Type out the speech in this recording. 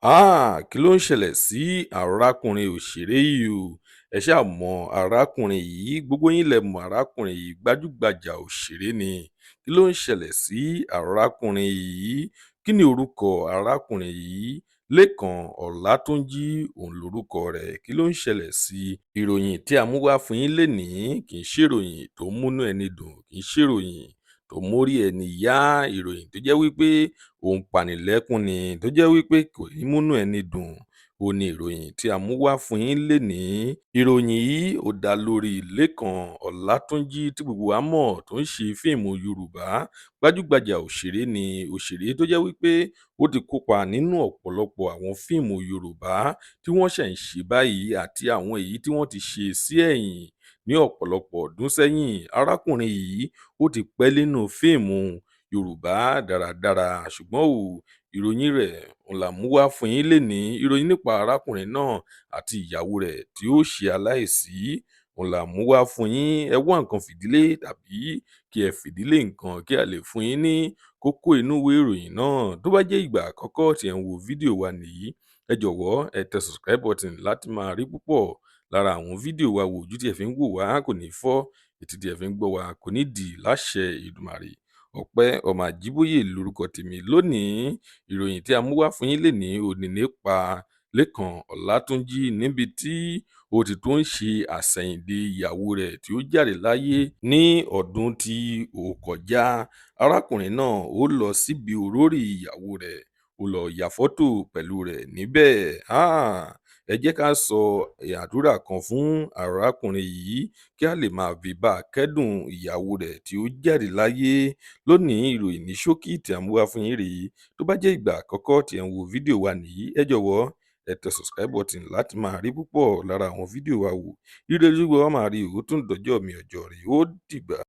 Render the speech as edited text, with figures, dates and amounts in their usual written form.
Háà! Kí ló ń ṣẹlẹ̀ sí arákùnrin òṣèré yìí o? Ẹ ṣáà mọ arákùnrin yìí, gbogbo yín lẹ mọ arákùnrin yìí, gbajúgbajà òṣèré ni. Kí ló ń ṣẹlẹ̀ sí arákùnrin yìí? Kí ni orúkọ arákùnrin yìí? Lẹ́kàn Ọlátúnjì òun lorúkọ rẹ̀. Kí ló ń ṣẹlẹ̀ sí i? Ìròyìn tí a mú wá fún yín lénìí kì í ṣèròyìn tó múnú ẹni dùn, kì í ṣèròyìn tó mórí ẹni yá, ìròyìn tó jẹ́ wípé ó ń panilẹ́kún ni, tó jẹ́ wípé kò ní múnú ẹni dùn ó ní ìròyìn tí a mú wá fún yín lénìí. Ìròyìn yìí ó dá lórí Lẹ́kàn Ọlátúnjì tí gbogbo wa mọ̀ tó ń ṣe fíìmù Yorùbá. Gbajúgbajà òṣèré ni, òṣèré tó jẹ́ wípé ó ti kópa nínú ọ̀pọ̀lọpọ̀ àwọn fíìmù Yorùbá tí wọ́n ṣẹ̀ ń ṣe báyìí àti àwọn èyí tí wọ́n ti ṣe sí ẹ̀yìn ní ọ̀pọ̀lọpọ̀ ọdún sẹ́yìn. Arákùnrin yìí ó ti pẹ́ nínú fíìmù Yorùbá dáradára, ṣùgbọ́n ò ìròyìn rẹ̀ òun là mú wá fún yín lénìí. Ìròyìn nípa arákùnrin náà àti ìyàwó rẹ̀ tí ó ṣe aláìsí òun là mú wá fún yín. Ẹ wá nǹkan fìdílé tàbí kí ẹ fìdílé nǹkan kí a lè fún yín ní kókó inú ìwé ìròyìn náà. Tó bá jẹ́ ìgbà àkọ́kọ́ tí ẹ̀ ń wo fídíò wa nìyí, ẹ jọ̀wọ́ ẹ tẹ subscribe button láti máa rí púpọ̀ lára àwọn fídíò wa wò. Ojú tí ẹ fi ń wò wá kò ní fọ́, etí tí ẹ fi ń gbọ́ wa kò ní dì láṣẹ Èdùmàrè. Ọpẹ́ ọmọ Àjíbóyè lórúkọ tèmi. Lónìí, ìròyìn tí a mú wá fún yín lénìí ò ní nípa Lẹ́kàn Ọlátúnjì níbi tí ó ti tún ń ṣe àsẹ̀yìndè ìyàwó rẹ̀ tí ó jáde láyé ní ọdún tí ó kọjá. Arákùnrin náà ó lọ síbi orórì ìyàwó rẹ̀, ó lọ́ọ́ ya fọ́tò pẹ̀lú rẹ̀ níbẹ̀. Háà! Ẹ jẹ́ ká sọ àdúrà kan fún arákùnrin yìí kí a lè máa fi bá a kẹ́dùn ìyàwó rẹ̀ tí ó jáde láyé lónìí. Ìròyìn ní ṣókí tí a mú wá fún yín rèé. Tó bá jẹ́ ìgbà àkọ́kọ́ tí ẹ̀ ń wo fídíò wa nìyí, ẹ jọ̀wọ́ ẹ tẹ subscribe button láti máa rí púpọ̀ lára àwọn fídíò wa wò. Ire lójú wa máa rí, ó tún dọjọ́ mi ọjọ́ rí, ó dìgbà.